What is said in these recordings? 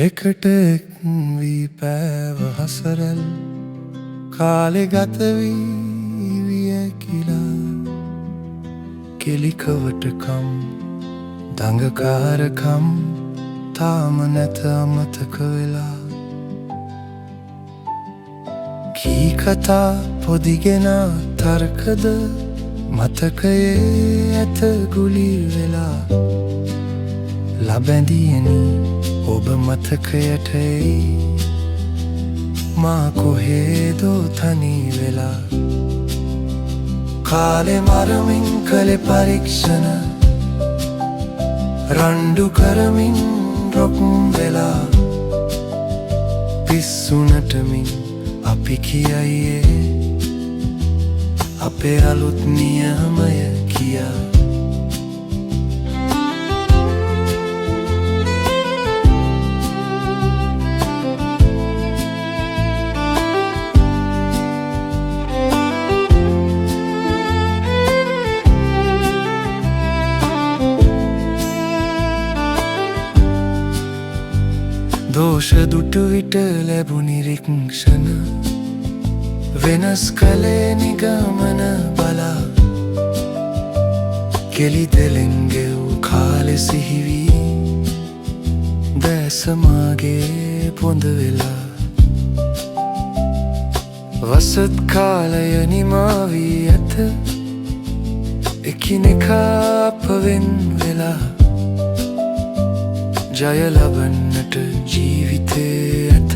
එකට එක් වී පෑව හසරැල් කාලෙ ගත වී වියැකිලා. කෙලිකවටකම් දඟකාරකම් තාම නැත අමතක වෙලා. කී කතා පොදිගෙන තර්කද මතකයේ ඇත ගුලි වෙලා. ලබැඳියනි, ඔබ මතකයට එයි මා කොහේදෝ තනි වෙලා. කාලෙ මරමින් කළේ පරීක්ෂණ, රණ්ඩු කරමින් රොක් වෙලා. පිස්සු නටමින් අපි කියයි ඒ අපේ අලුත් නියමය කියා. දෝෂ දුටු විට ලැබු නිරීක්ෂණ වෙනස් කළේ නිගමන බලා. කෙලි දෙලෙන් ගෙව් කාලෙ සිහිවී දැස මාගේ පොඳ වෙලා. වසත් කාලය නිමා වී ඇත, එකිනෙකා අප වෙන් වෙලා. ජය ලබන්නට ජීවිතේ ඇත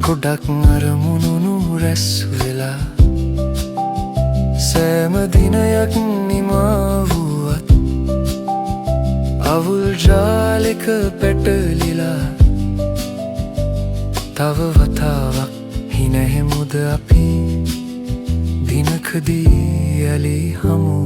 ගොඩක් අරමුණු රැස් වෙලා. සෑම දිනයක් නිමා වුවත් අවුල් ජාලෙක පැටලිලා. තව වතාවක් හිනහෙමුද අපි දිනකදී යලි හමු